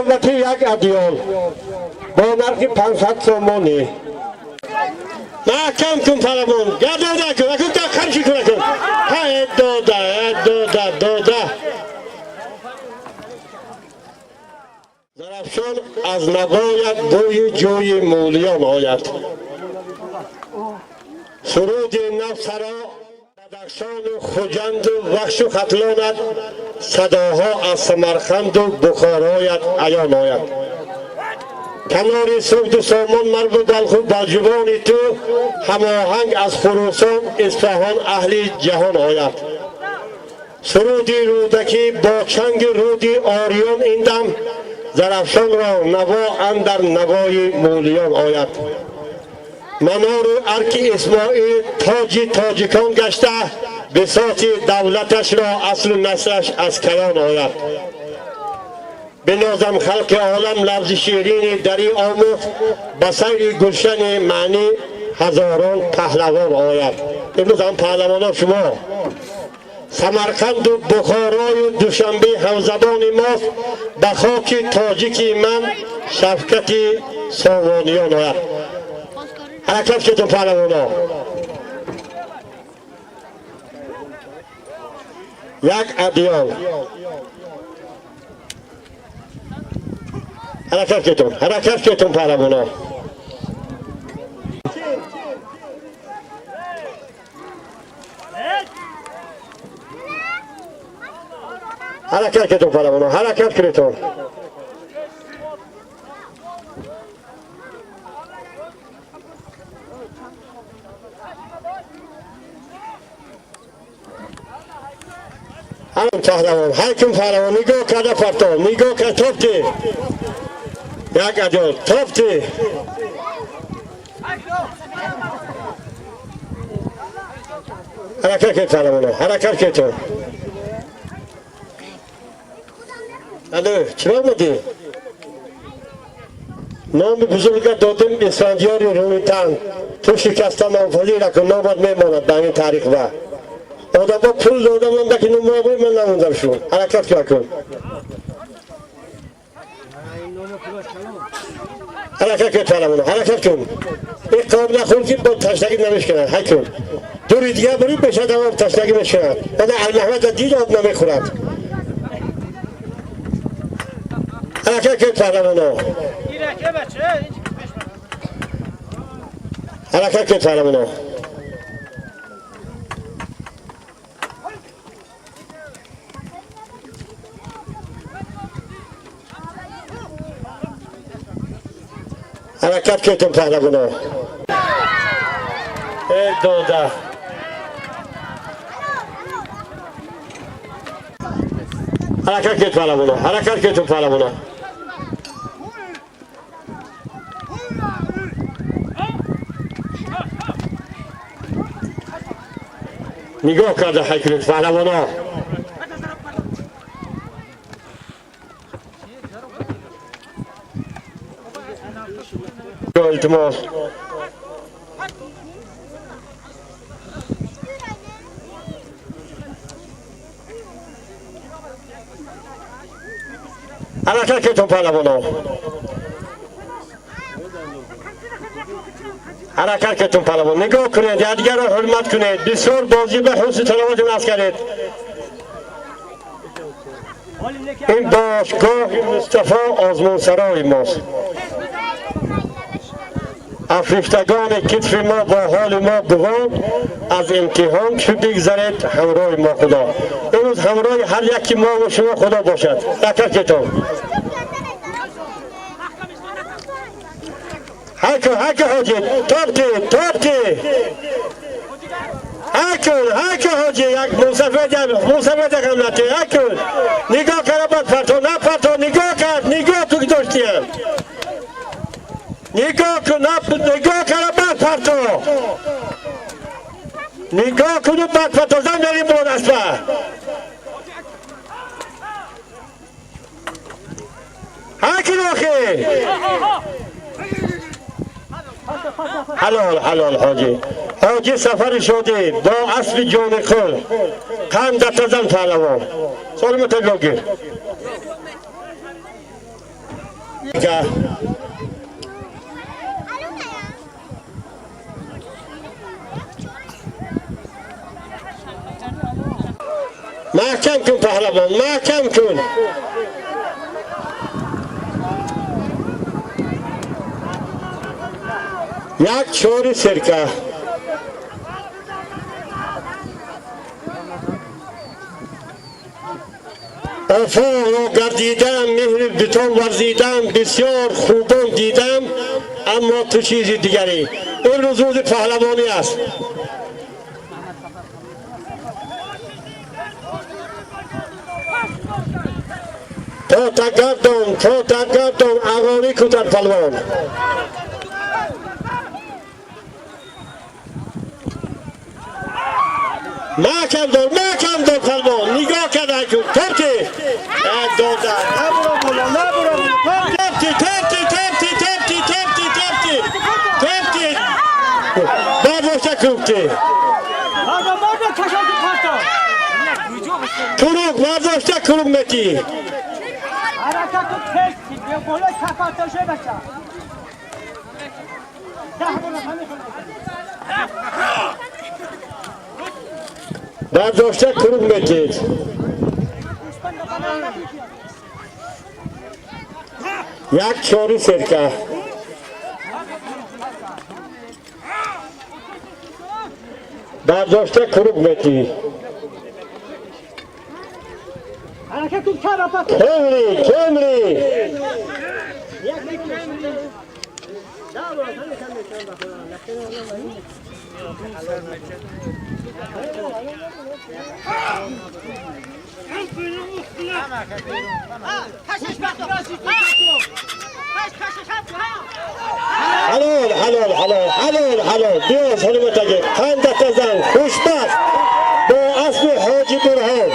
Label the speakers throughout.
Speaker 1: Навбатӣ як адёл бо нархи 500 сомонӣ. Маҳкам кун, паҳлавон, гардода кун, акун та қамчи кун, акун. Ҳа, дода, дода, дода. Зарафшон аз навояд бӯи ҷӯи мӯлиён ояд. Суруди нафсаро Бадахшону Хуҷанду Вахшу Хатлонад, садоҳо аз Самарқанду Бухорояд аён ояд. Канори Суғду Сомон, Марву Балху Балҷувони ту, ҳамоҳанг аз Хуросон, Исфаҳон аҳли ҷаҳон ояд. Суруди Рӯдакӣ бо чанги руди Ориён ин дам, Зарафшонро наво андар навои мӯлиён ояд. Манору арки Исмоил тоҷи тоҷикон гашта, бисоти давлаташро аслу наслаш аз калон ояд. Бинозам халқи олам лафзи ширини дарӣ омӯхт, ба сайри гулшани маънӣ ҳазорон паҳлавон ояд. Имрӯз ҳам паҳлавонон шумо. Самарқанду Бухорою Душанбе ҳамзабони мост, ба хоки тоҷики ман шафкати сомониён ояд. Ҳаракат кунед, паҳлавоно. Як адёл. Ҳаракат кунед, ҳаракат кунед, паҳлавоно. Ҳаракат кунед, паҳлавоно, ҳаракат кунед. Ҳам паҳлавон, ҳар ким паҳлавон, нигоҳ карда парто, нигоҳ кард, топти. Як адёл, топти. Ҳаракат кунед, паҳлавоно, ҳаракат кунед. Алло, чиро омадӣ? Номи бузурга додем Исфандиёри Рӯитан. Ту шикаста нопазир акун, номат мемонад ба ҳамин таърих ва. Одамо пул дода монда ки номои ман намондам шун. Ҳаракат кун акун. Ҳаракат кун, паҳлавоно, ҳаракат кун. Ин қоб нахӯр ки бо ташнагӣ намешканад. Ҳай кун. Дури дигар бурӣ бешад об ташнагӣ мешканад. Баъд Алмаҳмад дид об намехӯрад. Ҳаракат кун, паҳлавоно. Ҳаракат кун, паҳлавоно. Ҳаракат кунед, паҳлавоно. Эй дода. Ҳаракат кунед, паҳлавоно. Ҳаракат кунед, паҳлавоно. Нигоҳ карда ҳай кунед, паҳлавоно. Илтимос. Ҳаракат кунед, паҳлавоно. Ҳаракат кунед, паҳлавон. Нигоҳ кунед, якдигарро ҳурмат кунед. Бисёр бозӣ ба ҳусни талавати нас кардед. Ин бошгоҳи Мустафо озмунсарои мост. Африфтагони китфи мо бо ҳоли мо гувон, аз имтиҳон чу бигзаред ҳамроҳи мо Худо. Имрӯз ҳамроҳи ҳар яки мо ва шумо Худо бошад. Ҳаракат кунед. Ҳайкун, ҳайкун, ҳоҷи, топти, топти. Ҳайкун, ҳайкун, ҳоҷи, як мусафед, мусафед якам нати, ҳайкун. Нигоҳ карда бад парто, на парто, нигоҳ кард, нигоҳ кун доштиям. Нигоҳ кун, нигоҳ карда бад парто. Нигоҳ куну бад парто, зан дарим бод аспа. Ҳайкун охи. Ҳалол, ҳалол, ҳоҷӣ. Ҳоҷӣ сафари шодӣ бо аспи ҷони қул. Қандата зан, паҳлавон. Солимата бигир. Маҳкам кун паҳлавон, маҳкам кун. Як чори серка. Офоқро гардидам, меҳри битон варзидам, бисёр хубон дидам, аммо ту чизи дигарӣ. Имрӯз рӯзи паҳлавонӣ аст. То тагардон, ағонӣ кутад палвон. Маҳкам дор, маҳкам дор палвон. Нигоҳ карда кун. Торти. Дода. Торти, торти, торти, торти, торти, торти. Торти. Бардошта кӯбти. Курук, бардошта курук метӣ. Бардошта курук метид. Як чори серка. Бардошта курук метӣ. Кемри, кемри. Ҳалол, ҳалол, ҳалол, ҳалол, ҳалол. Биё саломатаги. Қандатазан, хушбахт бо асби Ҳоҷи Бурҳон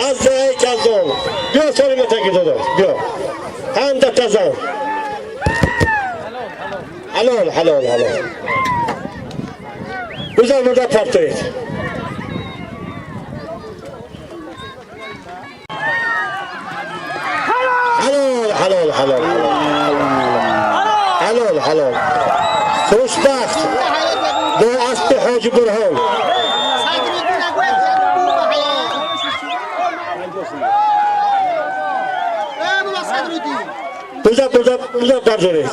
Speaker 1: аз деҳаи Каздон. Биё саломатаги додаш, биё. Қандатазан. Ҳалол, ҳалол, ҳалол. Гузар бурда партоед. Ҳалол, ҳалол, ҳалол, ҳалол, ҳалол. Хушбахт бо асби Ҳоҷи Бурҳон. Бурда, бурда, бурда бардоред.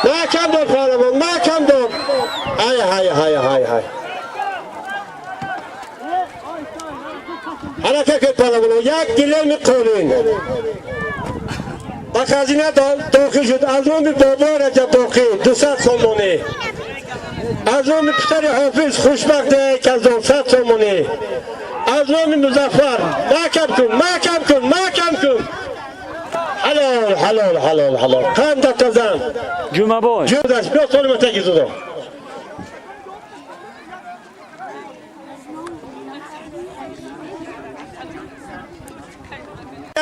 Speaker 1: Маҳкам дор паҳлавон, маҳкам дор. Ҳай, ҳай, ҳай, ҳай, ҳай. Ҳаракат кун паҳлавон. Як гилеми қолин ба хазина дохил шуд. Аз номи бобо Раҷаб Боқӣ 200 сомонӣ. Аз номи писари Ҳофиз Хушбахт Каздон 100 сомонӣ. Аз номи Музаффар. Маҳкам кун, маҳкам кун, маҳкам кун. Ҳалол, ҳалол, ҳалол, ҳалол. Қандатазан.
Speaker 2: Ҷумабой.
Speaker 1: Ҷудаш, биё солиматаги зудо.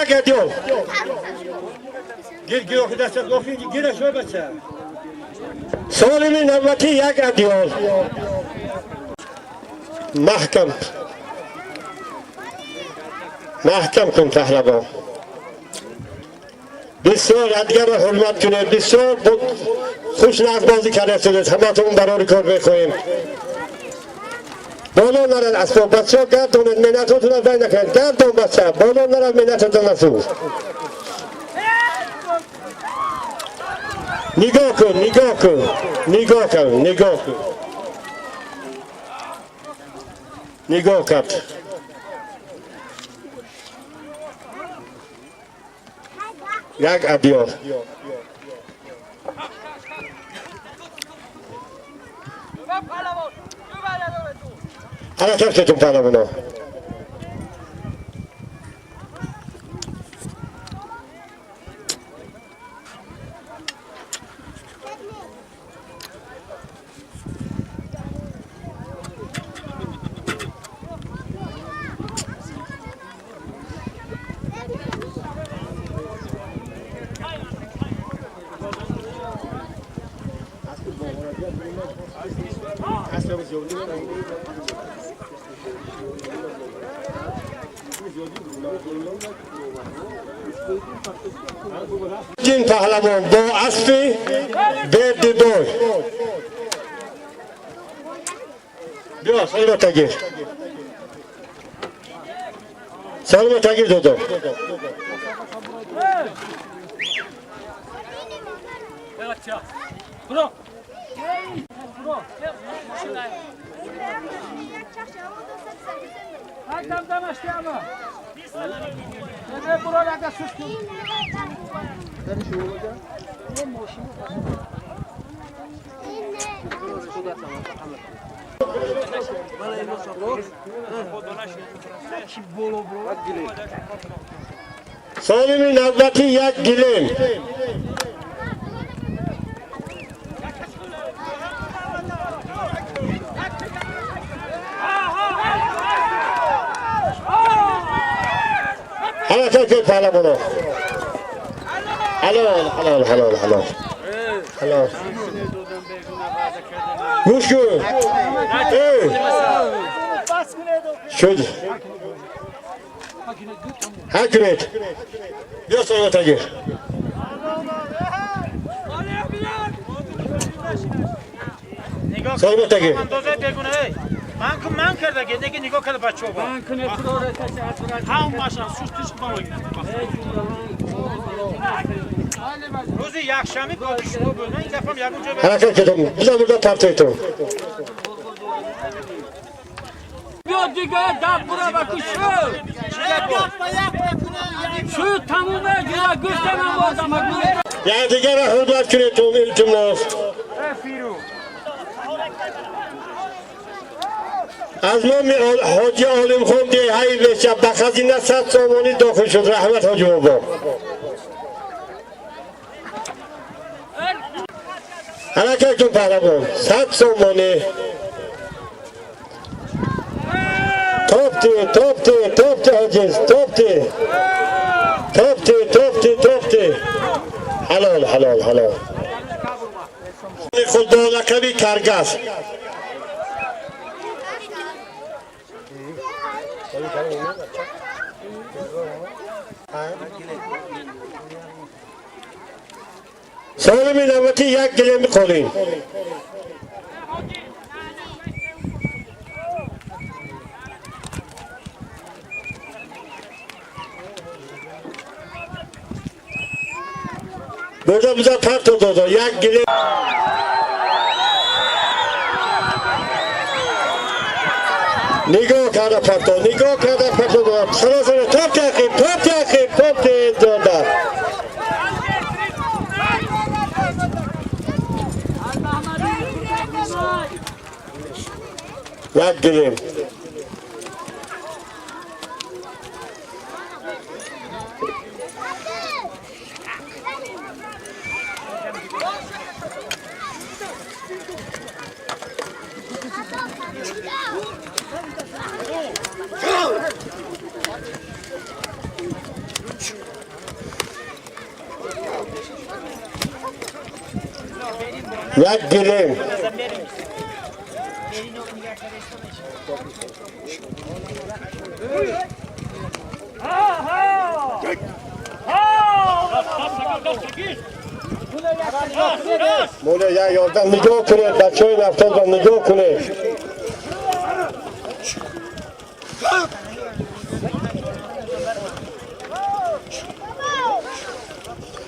Speaker 1: Як адёл. Гир, гир, охи дастат, охи, гираш, ой бача. Солими навбатӣ як адёл. Маҳкам. Маҳкам кун паҳлавон. Бисёр якдигарро ҳурмат кунед, бисёр хуш нағзбозӣ карда шудед. Ҳаматон барори кор мехоҳем. Боло нарад асбоб, бачаҳо гардонед, меҳнатотонро вай накунед. Гардон бача, боло нарад, меҳнатотон насӯз. Нигоҳ кун, нигоҳ кун, нигоҳ кун, нигоҳ кун. Нигоҳ кард. Як адёл. Ҳаракат кунед паҳлавоно. Ҷин паҳлавон бо аспи Бердибой. Биё, салима тагир. Салима тагир додам. Солими навбатӣ як гилем. ҳаракат кун паҳлавоно. Ҳалол, ҳалол, ҳалол, ҳалол. Ҳалол. Гӯш кун. Эй! Шуд. Ҳа кунед. Биё саломат тагир. Саломат тагир.
Speaker 2: Ман карда ки нигоҳ карда бачаҳо. Ҳамааш аз шуш тиш рӯзи якшанбе гоҳи шумо буд. Ин дафъа ягон ҷо
Speaker 1: ҳаракат кардам. Бизан бурда партойтон.
Speaker 3: Биё дигар даб бура ва ку шу. Шу тамоме ҷуда гӯштанам одам.
Speaker 1: Як дигарро ҳурмат кунедтон илтимос. Аз номи ҳоҷи Олимхон деҳаи Веша ба хазина 100 сомонӣ дохил шуд. Раҳмат ҳоҷи бобо. Ҳаракат кун паҳлавон. 100 сомонӣ. Топти, топти, топти ҳоҷиз, топти. Топти, топти, топти. Ҳалол, ҳалол, ҳалол. Худ бо лақаби Каргас. Солими навбатӣ як гилеми қолин. Бурда биза парто додо як гилем. Нигоҳ карда парто, нигоҳ карда парто додо. Саросара топ тақиб, топ тақиб, топ дода. Як гилем. Як гилем. Моля як ёрдам нигоҳ кунед, бачаҳои нафтодро нигоҳ кунед.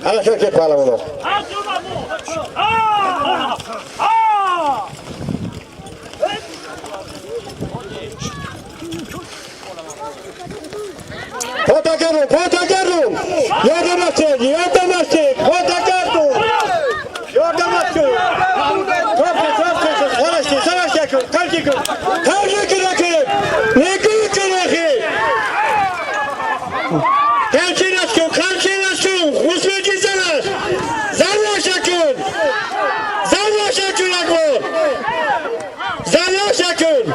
Speaker 1: Ҳаракат кунед паҳлавоно. Пота гардон, ёрдам нашед, ёрдам нашед, пота гардон, ёрдам нашед. Топи, топи, сарашти, сарашти кун, қалки кун, қалки кун, неку кун, ахи. Қалки нашкун, қалки нашкун, хусмеки занаш, занаша кун, занаша кун акбар, занаша кун.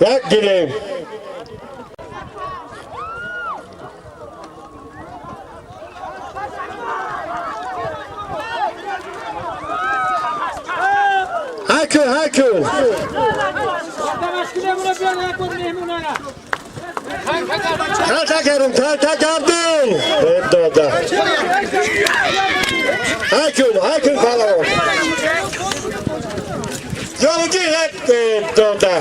Speaker 1: Як гилем. Ҳакун. Талта кардум, талта кардум. Дода. Ҳакун, ҳакун паҳлавон. Ҷовудӣ дода.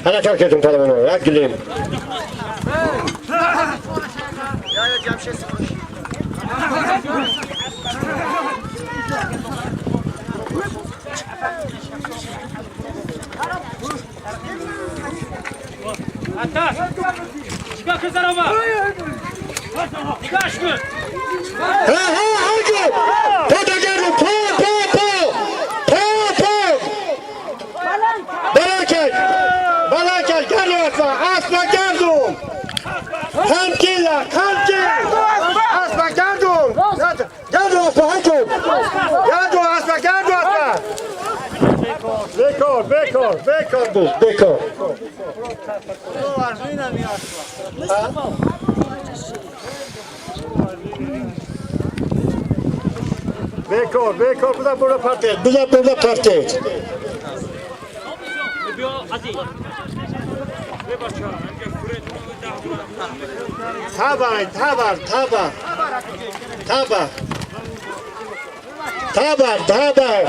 Speaker 1: Ҳаракат кардум паҳлавонон, як гилем. Ҳа, ҳа, ҳакун. Пота кардум, по, по, по. По, по. Баланд баланд кард, гардум асба, асба гардум. Ҳамкила, ҳамкил. Асба гардум. Гардум асба, ҳакун. Гардум асба, гардум асба. Бекор, бекор, бекор буд, бекор. Бекор, бекор, буда бурда партед, буда бурда партед. Табар, табар, табар. Табар. Табар, табар.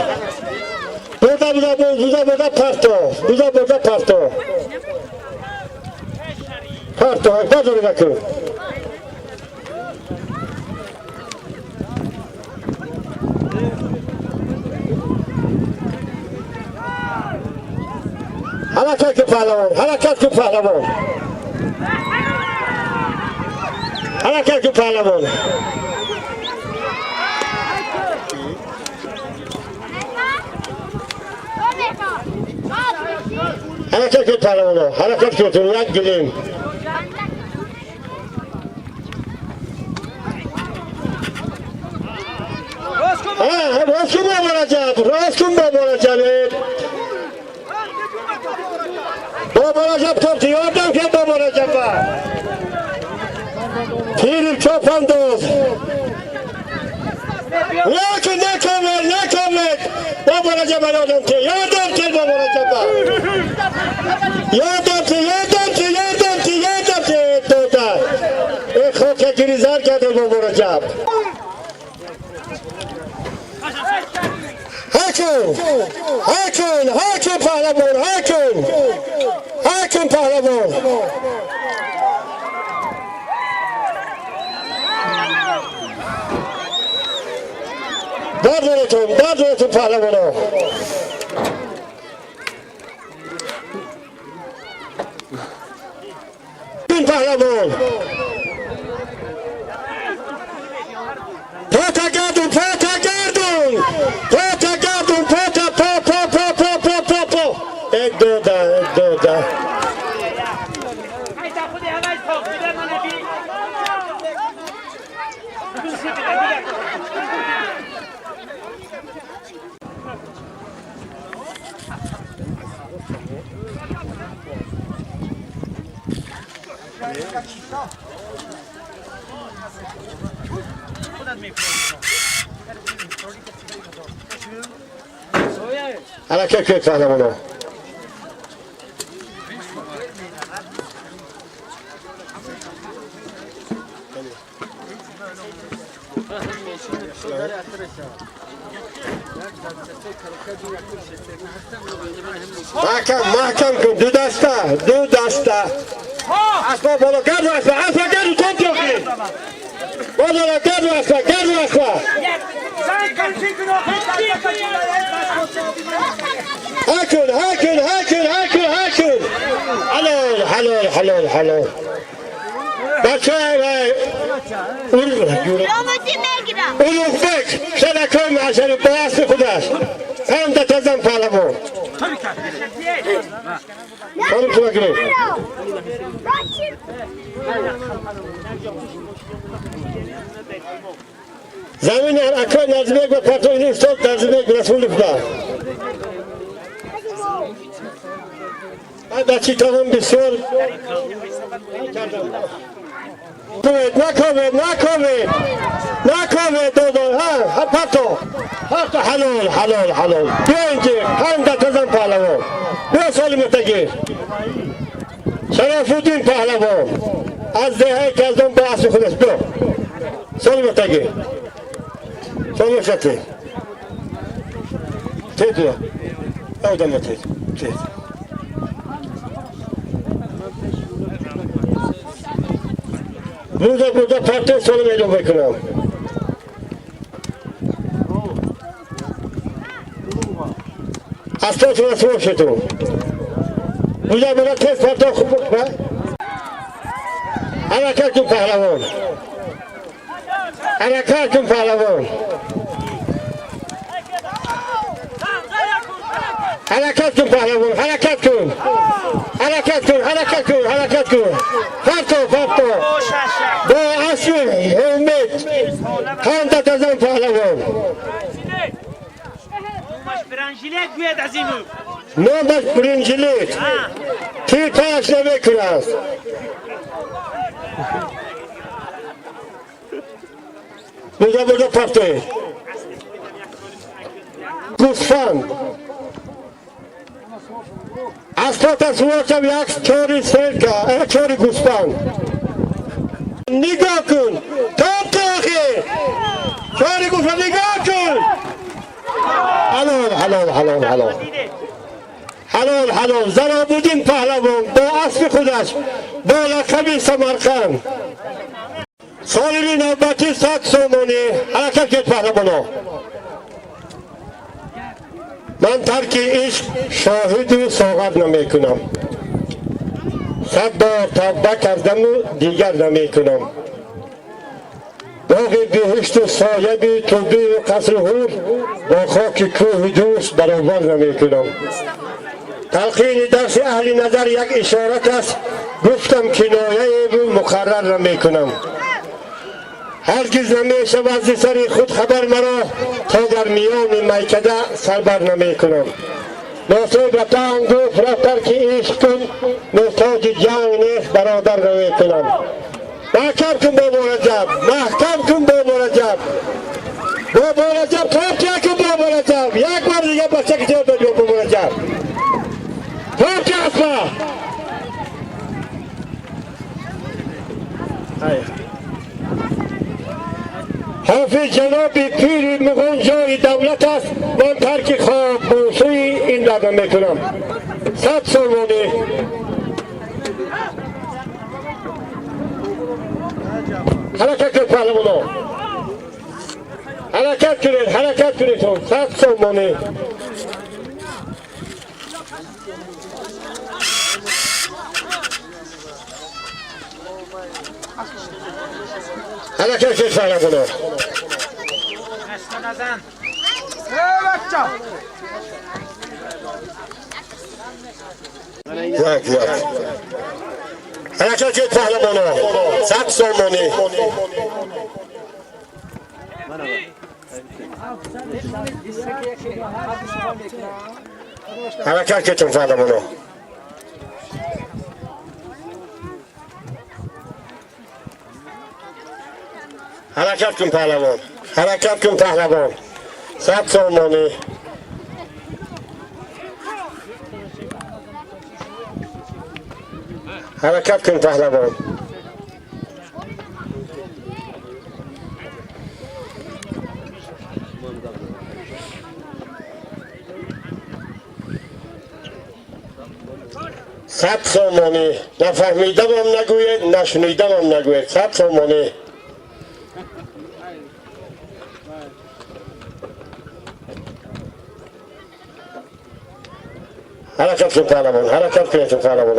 Speaker 1: Бурда, буда, буда, бурда парто. Буда, бурда парто. Парто, базори бакун. Ҳаракат кун паҳлавон, ҳаракат кун паҳлавон. Ҳаракат кун паҳлавон. Ҳаракат кун паҳлавонҳо, ҳаракат кун, як гилем. Рост кун Бобо Раҷаб, рост кун Бобо Раҷаб. Бобо Раҷаб топти, ёрдам кун Бобо Раҷаба. Тири чопандоз. Накун, накун, накун. Бобо Раҷаба ёрдам кун, ёрдам кун Бобо Раҷаба. Ёрдам кун, ёрдам кун, ёрдам кун, ёрдам кун. Дода. Э хока гиризар кард Бобо Раҷаб. Ҳакун, ҳакун, ҳакун паҳлавон, ҳакун. Ҳакун паҳлавон. Бардоретон, бардоретон паҳлавонҳо. Паҳлавон. Пота гардун, пота гардун. Пота гардун, пота, по, по, по, по, по, по, по. Э дода, э дода. Ҳаракат кунед паҳлавонҳо. Маҳкам, маҳкам кун, ду даста, ду даста. Асба боло, гарду асба, асба гарду, тон тёхи. Боло, гарду асба, гарду асба. Ҳакун, ҳакун, ҳакун, ҳакун, ҳакун. Ҳалол, ҳалол, ҳалол, ҳалол. Бачаҳо, Улуғбек шаракои маъшари бо аспи худаш. Ҳам датазан паҳлавон. Хонум шумо гиред. Замин акои Назимбек ва партоини устод Назимбек Расулов ба. Бачи тамом бисёр نکوه نکوه نکوه دادو ها پرتو پرتو حلال حلال حلال بیا اینجا پنج تزن پهلوان بیا سالم تگیر شرف الدین پهلوان از دهه کردن با اصل خودش بیا سالم تگیر سالم شتی تید بیا اودم تید تید Burada parti sonu eylem bakıyorum. Asla soğuk şetu. Burada tez parti okuduk be. Hareket kın pehlevan. Hareket kın pehlevan. Hareket kın pehlevan. Hareket kın. Hareket kın. Hareket kın. Hareket kın. Parto parto. با اصل همت پنج تزن پهلوان نامش برنجلیت تیر پاش نمیکنه است بودا پرته گوسفند از پات سوارشم یک چوری سرکه چوری گوسفند نگاه کن تا تاخیر چوری گوسفند نگاه کن حلال حلال حلال حلال حلال حلال زرابودین پهلوان با اسب خودش با لقب سمرقند سالمی نوبتی 100 سومونی حرکت کرد پهلوانا من ترک عشق شاهد و ساغر نمی کنم 100 بار توبه کردم و دیگر نمی کنم باغ بهشت و سایه توبه و قصر حور با خاک کوه دوست برابر نمی کنم تلقین درس اهل نظر یک اشارت است گفتم کنایه و مقرر نمی کنم هرگز نمی شود ز سر خود خبر مرا تا در میان میکده سربر نمی کنم ناصر به طعن گفت را ترک عشق کن محتاج جنگ نیست برادر نمی کنم محکم کن بابا رجب محکم کن بابا رجب بابا رجب ترک کن بابا رجب یک بار دیگه بچه که جواب داد بابا رجب ترک اسما حافظ جناب پیر مغان جای دولت است من ترک خواب بوسوی این دادم میکنم 100 سومونی حرکت کنید پهلوانا حرکت کنید حرکت کنید 100 سومونی حرکت کنید پهلوانا یک یک حرکت کنید پهلوانا 100 سومونی حرکت کنید پهلوانا حرکت کن پهلوان حرکت کن پهلوان 100 سومونی حرکت کن پهلوان 100 سومونی نفهمیدم هم نگوید نشنیدم هم نگوید 100 سومونی حرکت کن پهلوان حرکت کنید پهلوان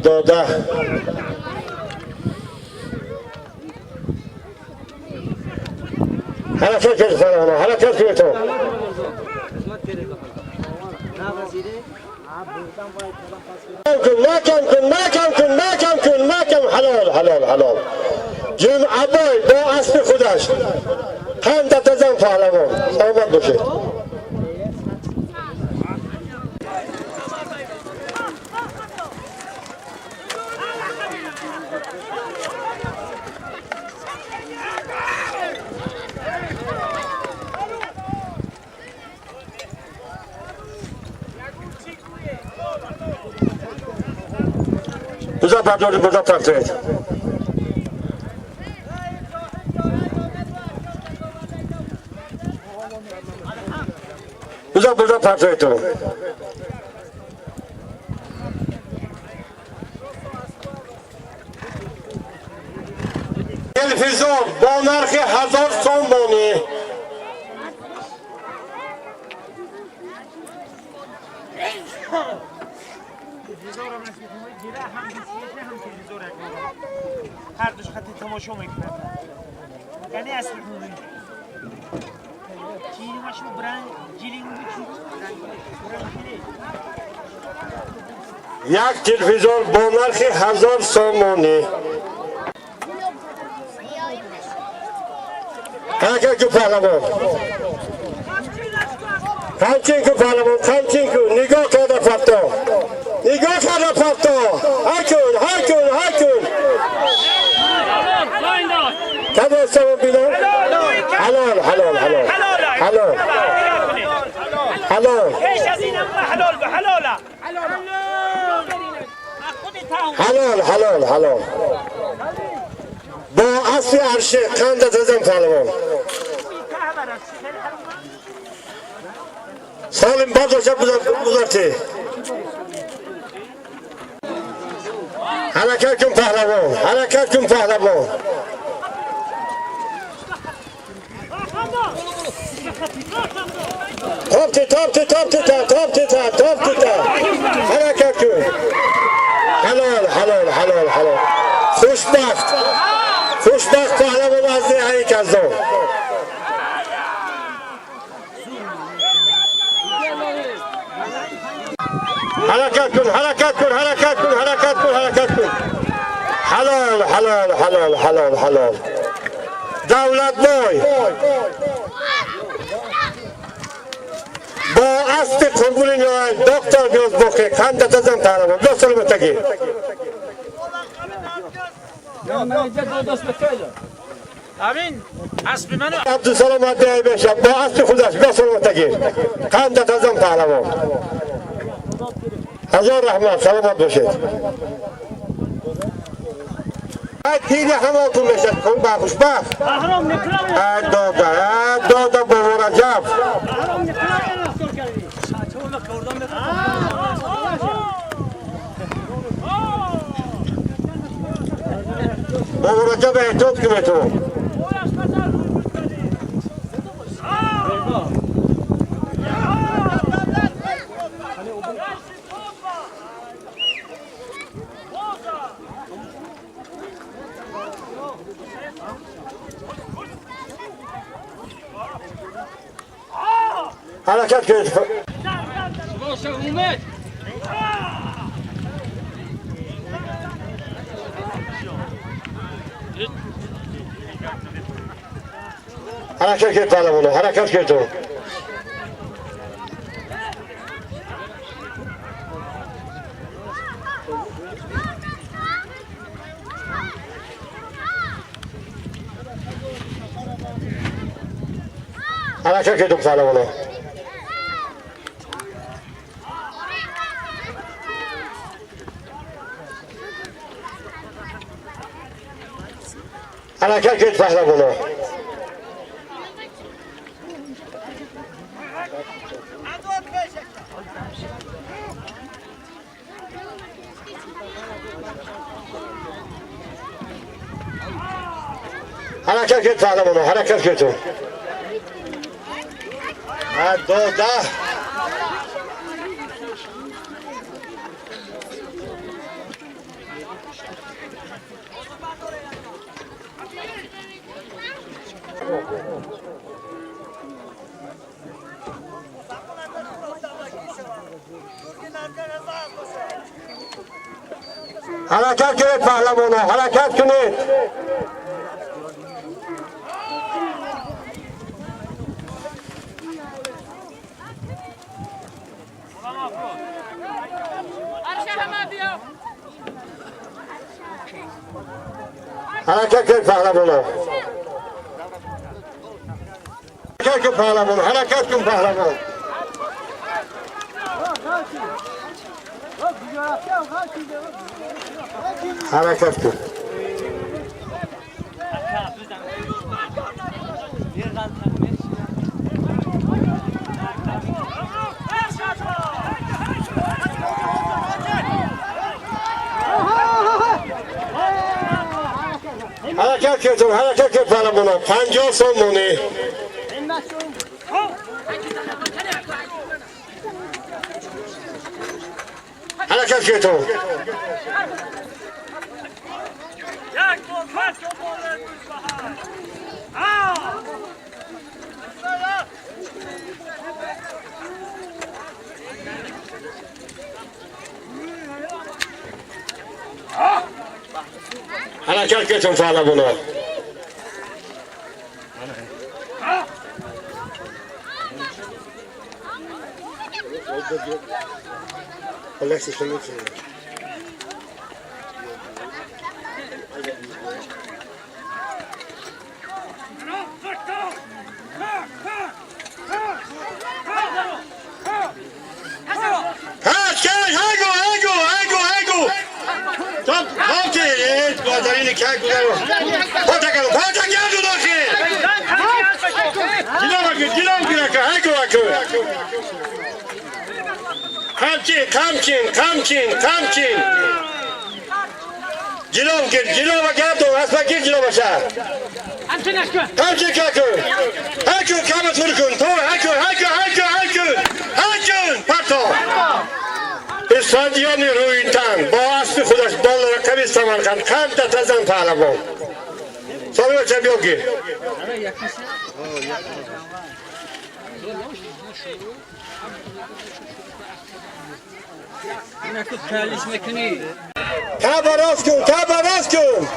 Speaker 1: داده حرکت کنید پهلوانا حرکت کنید. محکم کن محکم کن محکم کن محکم حلال حلال حلال جمعه بای با اسب خودش قند تزن پهلوان سلامت باشید. بذار برداری بذار پرتوید. بذار بذار پرتوید تو. تلویزیون با نرخ 1000 سومانی.
Speaker 2: هر دوش خطی تماشا میکنم یعنی اصل خونی چیری ماشو برند جیلی
Speaker 1: یک تلویزیون با نرخ 1000 سومانی. حرکت کن پهلوان، همچین کن پهلوان، همچین کن. نگاه کرده پرتا، نگاه کرده پرتا. هر کن هر کن هر کن. کدام سوم بیدار؟ حلال حلال حلال حلال حلال حلال حلال حلال. با اصل عرشه قند زدن پهلوان. سالم برداشت بزرگی. حرکت کن پهلوان، حرکت کن پهلوان. تاپ تاپ تاپ تاپ تاپ تاپ تاپ تاپ. حرکت کن. حلال حلال حلال حلال. خوشبخت خوشبخت پهلوان از دهه کزان. حرکت کن حرکت کن حرکت کن حرکت کن حرکت کن. حلال حلال حلال حلال حلال. دولت بای با اسب قنبل نیای دکتر نیاز باقی قند تزن پهلوان. دو سلامتگی.
Speaker 2: امین اسب منو
Speaker 1: عبدالسلام ادعای بشه با اسب خودش. دو سلامتگی. قند تزن پهلوان. هزار رحمت. سلامت باشید. تیر هماتون میشه کن با خوشبخت. دادا دادا بابا رجب. بابا رجب احتیاط کنه تو. حرکت کنید. حرکت کنید پهلوانو، حرکت کنید. حرکت کنید پهلوانو. حرکت کنید پهلوانو. حرکت کنید پهلوانو، حرکت کنید. 2 10. حرکت کنید پهلوانا، حرکت کنید. حرکت کنید پهلوانا، حرکت کن پهلوان، حرکت کن پهلوان. حرکت کن. حرکت کن، حرکت کن پهلوانا. 50 سومونی. حرکت کن. حرکت کن پهلوانا. قمچین قمچین قمچین جلو گیر، جلو و گردون اسبا گیر جلو باشه. قمچین ککن هکن کم تور کن تو هکن هکن هکن هکن هکن پرتا. اسفندیان رویتن با اسب خودش بال رقم سمرقند قند تزن پهلوان. سالی بچه بیا گیر. تابا راست کن، تابا راست کن.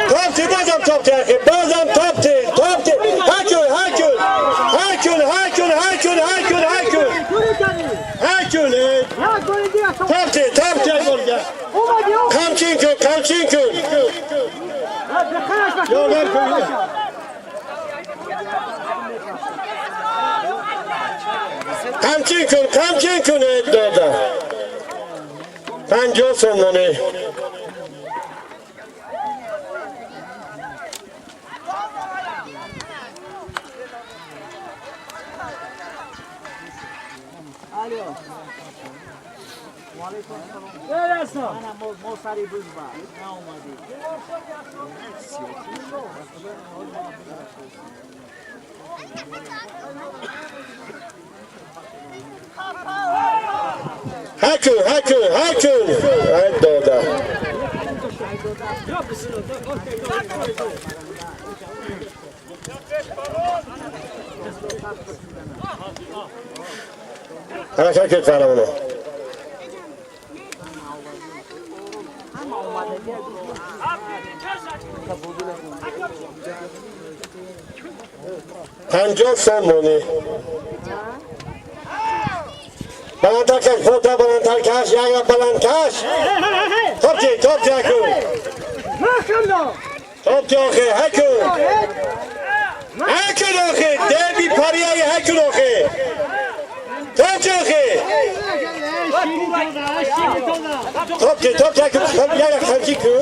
Speaker 1: تاپتی، بازم تاپتی اخی، بازم تاپتی، تاپتی. هکن هکن هکن هکن هکن هکن هکن هکن. تاپتی، تاپتی. قمچین کن، قمچین کن. قمچین کن، قمچین کن. دادا 50 سومونی. هکن هکن هکن. دادا حرکت کن پهلوانا. 50 سومونی. بلندتر کش، خودت بلندتر کش، یک بلند کش. تاپتی، تاپتی هکن. تاپتی آخه، هکن. هکن آخه، دبی پریای هکن آخه. تاپتی آخه. تاپتی، تاپتی هکن، یک خمچی کن.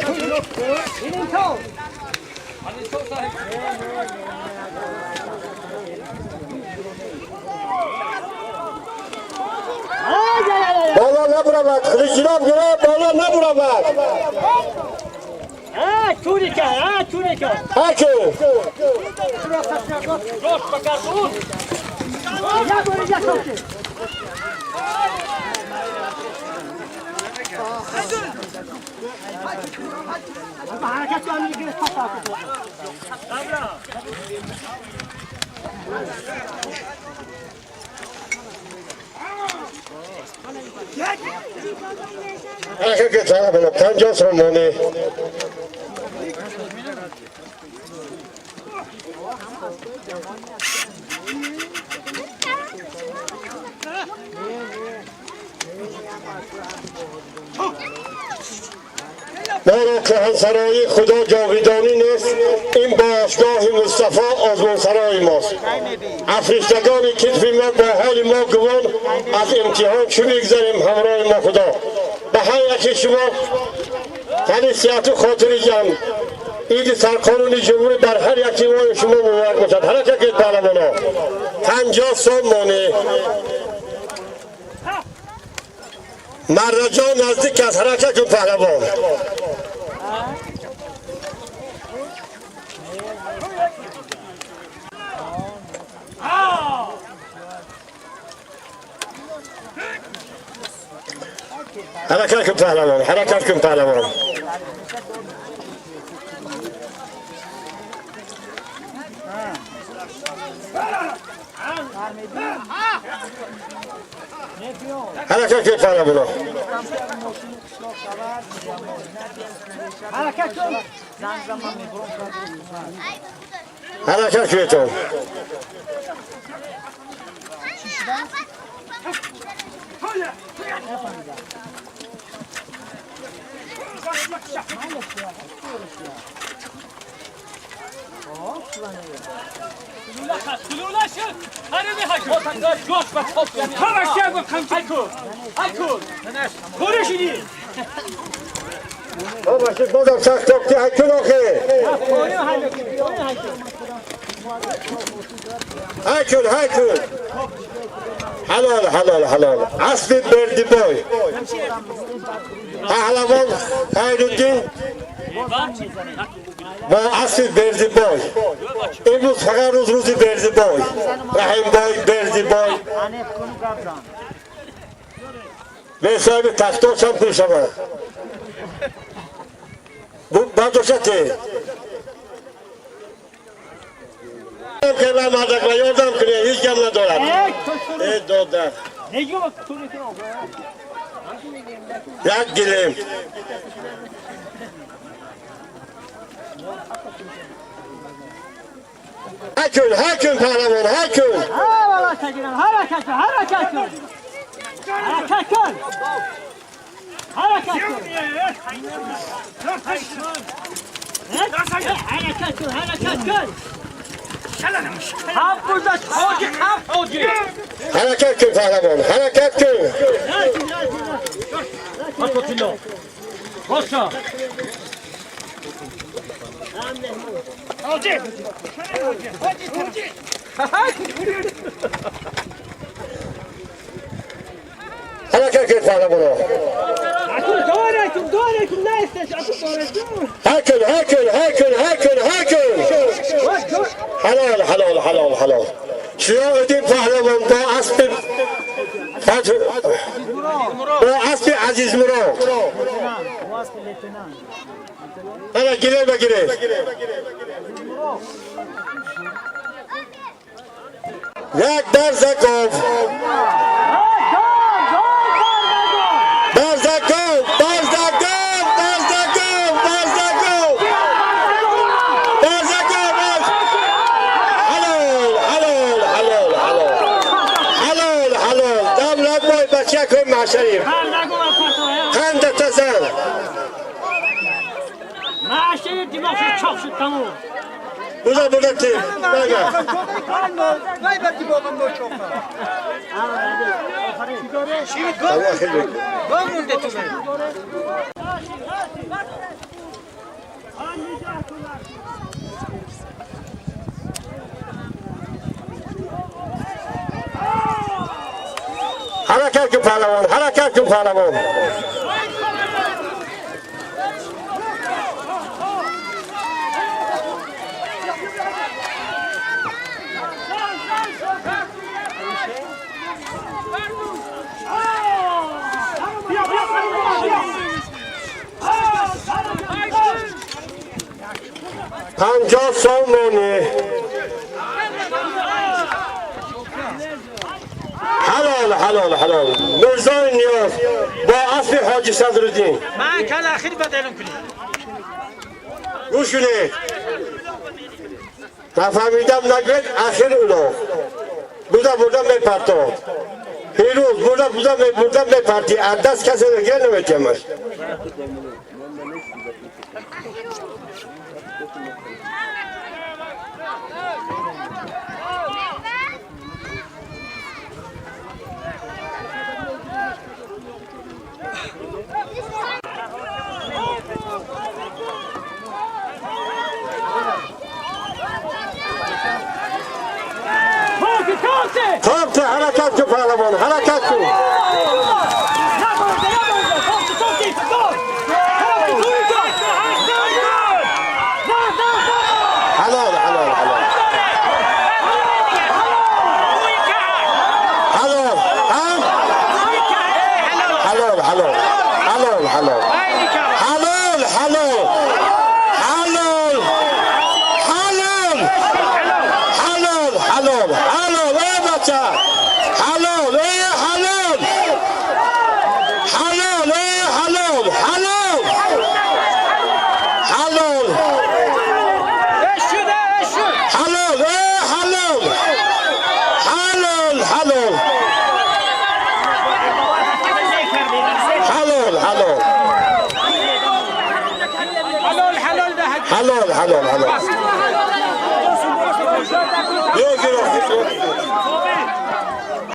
Speaker 1: بالا نبرود، خلیجناب گره بالا نبرود. هکو. ҳаракат кун, 50 сомонӣ. ما را کهنسرایی خدا جاویدانی نیست، این باشگاه مصطفی آزمانسرای ماست. افریشتگان کتف ما با حال ما گوان از امتحان چو میگذریم همراه ما خدا. به هر یکی شما تن صحت و خاطر جمع عید سرقانون جمهوری بر هر یکی ما شما مبارک باشد. حرکت کنید پهلوانا. 50 سامانه. مردجان نزدیک از حرکت کن پهلوان. حرکت کن پهلوان، حرکت کن پهلوان. حرکت کن پهلوان.
Speaker 2: حرکت کن.
Speaker 1: حرکت کنید. بازم سخت تاکتی هکن آخه هکن هکن. حلال حلال حلال. اصل بردی بای پهلوان خیرالدین با اصل بردی بای. امروز فقط روز روزی بردی بای، رحیم بای، بردی بای. به صاحب تختاش هم کنشم برداشته که من مردک و یادم کنه هیچ گم ندارد. ای داده یک گلیم. هکن هکن پهلوان هکن.
Speaker 2: حرکت حرکت کن، حرکت کن، حرکت کن، حرکت کن، حرکت کن.
Speaker 1: حرکت کن پهلوان، حرکت کن. حرکت کن پهلوان. هکن هکن هکن هکن هکن. حلال حلال حلال حلال. شیاء پهلوان با اسب با اسب عزیز مراد. حالا گیره بگیره. یک برزکوف برزکوف برزکوف برزکوف برزکوف برزکوف. حلال حلال حلال حلال حلال حلال. دم لب مای بچه کن معشریم قند تزن
Speaker 2: معشری دماغ چاق شد تمام.
Speaker 1: بودا بودا تی بگه حرکت کن پهلوان، حرکت کن پهلوان. 50 سومونی. حلال حلال حلال حلال میرزای نیاز با اسب حاجی صدرالدین
Speaker 2: من کل اخیر بدلم کنی
Speaker 1: گوش کنید نفهمیدم نگوید اخیر اولا بودا بردم میپرتاد پیروز بردم بودم میبردم میپرتی از دست کسی دیگه نمیتیمش. تابت حرکت کن پهلوان، حرکت کن. حلال حلال حلال حلال هم حلال حلال حلال حلال حلال حلال حلال حلال حلال حلال حلال ای بچه حلال ای حلال حلال ای حلال حلال حلال حلال ای حلال حلال حلال حلال حلال حلال حلال حلال.